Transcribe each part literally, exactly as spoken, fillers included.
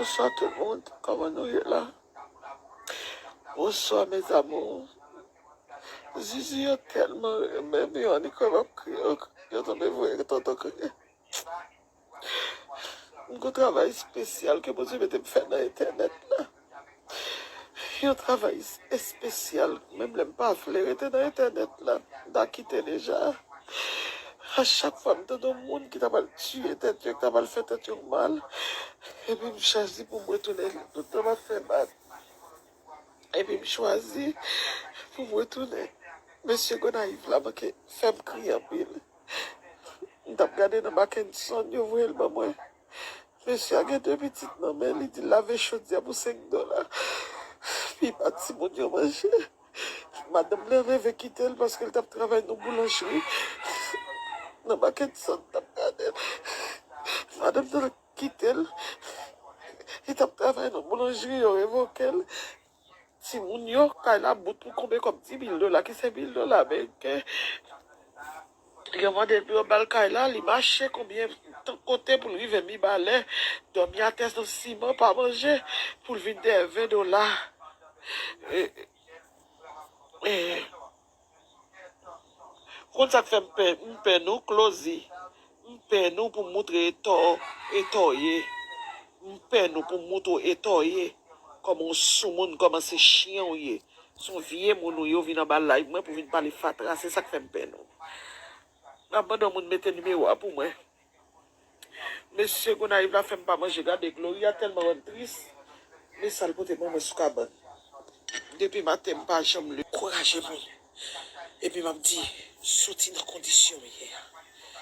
Bonsoir tout le monde, kòman nou ye la? Bonsoir mes amours. Zizi yo tèlman renmen m, yo annik wè m ap kriye, yo, yo tonbe voye tonton kriye. M gon travay espesyal ke Bondye mete m fè nan entènèt la. Yon travay espesyal. Menm lè m pa vle rete nan entènèt la, m ta kite deja. A chak fwa m tande yon moun ki ta pral tiye tèt yo, ki ta pral fè tèt yo mal, epi m chwazi pou m retounen. Tout tan m ap fè bak, epi m chwazi pou m retounen. Mesye Gonayiv la manke fè m kriye anpil. M t ap gade nan Mackenson, yo voye l ban mwen. Mesye a gen de pitit nan men li, di l lave chodyè pou senk dola. Li ba timoun yo manje. Madanm nan leve kite l paske l t ap travay nan boulanjri nan Mackenson, t ap gade l. Madanm nan kite l. Li t ap travay nan boulanjri, yo revoke l. Timoun yo, kay la bout pou konbe kòb, di mil dola, ki se mil dola ameriken. Yo mande l pou yo ba l kay la, li mache konbyen tan kote pou l rive Mibalè, dòmi atè nan siman, pa manje, pou l vin dèyè ven dola. E, e, Ou konn sa k fè m pè, m pè nou, Closy. M pè nou pou m moutre etò, etò ye. M pè nou pou m moutre etò ye. Kòman w soumoun, kòman se chen w ye. Se yon vye moun ou ye, w vin anba live mwen pou vin pale fatra, se sa k fè m pè nou. Nan abandon moun mete nimewo a pou mwen. Mesye Gonayiv la fè m pa manje. Gade, Gloria tèlman rann tris. Men sa l pote ban mwen sou kabann. Depi maten, m pa janm leve. Kouraje mwen. Epi m ap di, soti nan kondisyon m ye a.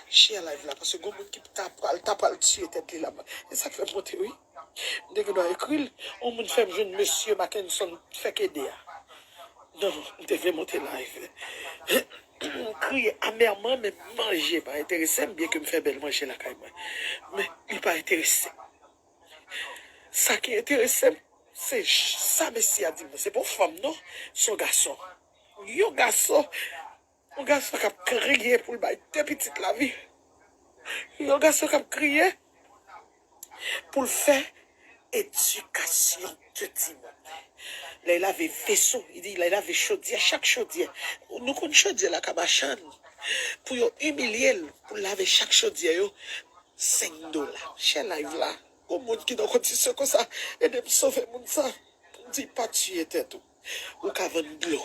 Share live la, paske gon moun ki ta pral, ta pral tiye tèt li la. E sa k fè m monte, wi. M te gen dwa ekri l. Yon moun fè m jwenn mesye Mackenson fèk ede a. Non, m te vle monte live. M kriye amèman, men manje pa enterese m, byen ke m fè bèl manje lakay mwen. Men li pa enterese m. Sa ki enterese m, se j-, sa mesye a di mwen. Se pa yon fanm, non, se yon gason. Yon gason, yon gason k ap kriye pou l bay de pitit lavi. Yon gason k ap kriye pou l fè edikasyon de timoun. Lè l lave veso, li di, lè l lave chodyè, chak chodyè. Nou konn chodyè la ka machann. Pou yo imilye l, pou l lave chak chodyè yo, senk dola. Share live la. Gon moun ki nan kondisyon konsa, ede m sove moun sa. Pou m di, pa tiye tèt ou. Ou ka vann dlo.